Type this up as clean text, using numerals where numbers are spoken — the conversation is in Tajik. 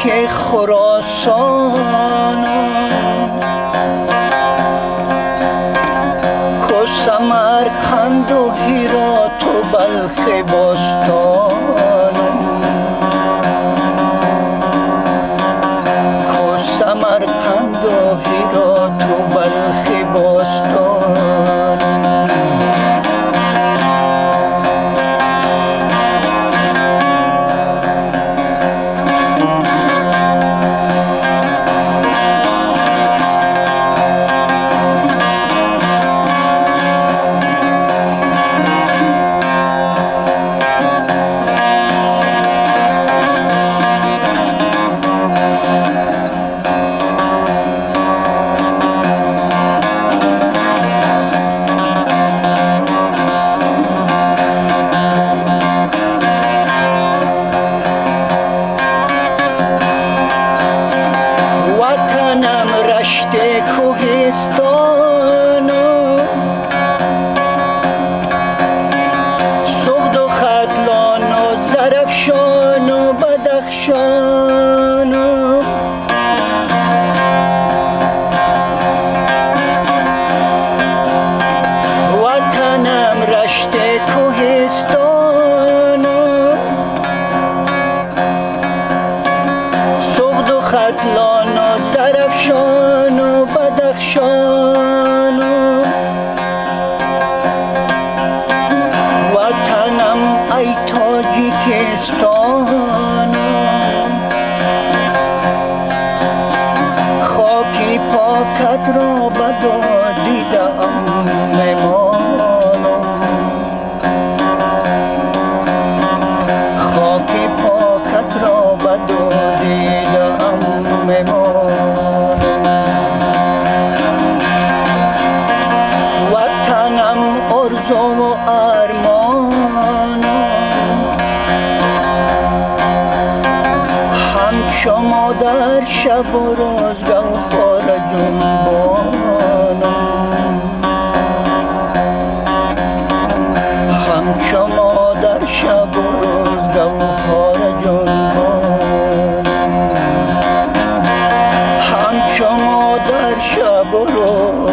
خاک خراسان کو سمرقند و هرات و بلخ باستان کو سمرقند و هرات و بلخ باستان وطنم رشت کوهستان سغد و ختلان و زرفشان و بدخشان وطنم رشت کوهستان سغد و ختلان و زرفشان و بدخشان وطنم ای تاجیکستان خاکی پاکت را بدو دیدم ممانم خاکی پاکت را بدو دیدم ممانم وطنم ارزو و ارمانم همچو مادر شب و روز گوهر جنبانم همچو مادر شب و روز گوهر جنبانم همچو مادر شب و روز